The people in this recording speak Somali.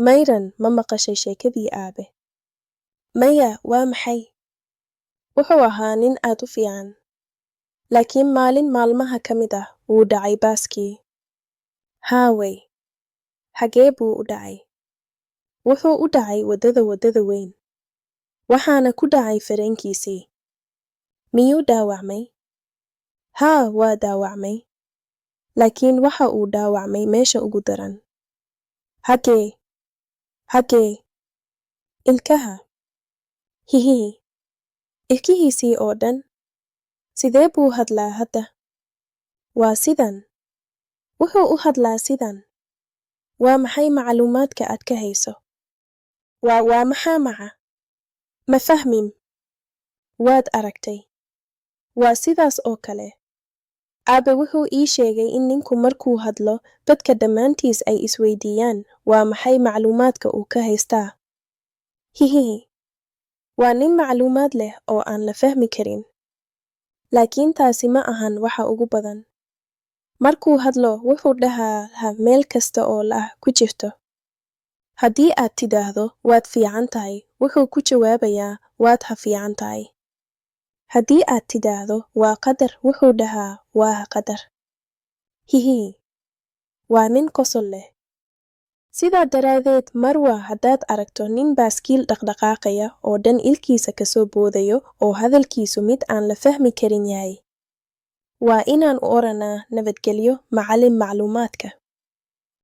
Mayran, ma maqashay sheekadii aabe? Maya, waa maxay? Wuxuu ahaa nin aad u fiican. Laakiin maalin maalmaha ka mid ah wuu dhacay baaskii. Haaway. Xagee buu u dhacay? Wuxuu u dhacay waddada waddada weyn. Waxaana ku dhacay fareenkiisii. Miyuu dhaawacmay? Haa, waa dhaawacmay. Laakiin waxa uu dhaawacmay meesha ugu daran. Xagee? Xagee? Ilkaha. Hihihi. Ilkihiisii oo dhan. Sidee buu hadlaa hadda? Waa sidan. Wuxuu u hadlaa sidan. Waa maxay macluumaadka aad ka hayso? Waa waa maxaa maca? Ma fahmin. Waad aragtay. Waa sidaas oo kale. Aabe wuxuu ii sheegay in ninku markuu hadlo dadka dhammaantiis ay isweydiiyaan waa maxay macluumaadka uu ka haystaa. Hihihi. Waa nin macluumaad leh oo aan la fahmi karin. Laakiin taasi ma ahan waxa ugu badan. Markuu hadlo wuxuu dhahaa meel kasta oo la ku jirto. Haddii aad tidhaahdo waad fiican tahay, wuxuu ku jawaabayaa waad ha fiican tahay. Haddii aad tidhaahdo waa qadar, wuxuu dhahaa waa qadar. Hihihi. Waa nin qosol leh. Sidaa daradeed, Marwa, haddaad aragto nin baaskiil dhaqdhaqaaqaya oo dhan ilkiisa ka soo boodayo oo hadalkiisu mid aan la fahmi karin yahay, waa inaan u oranaa nabadgelyo macallin macluumaadka.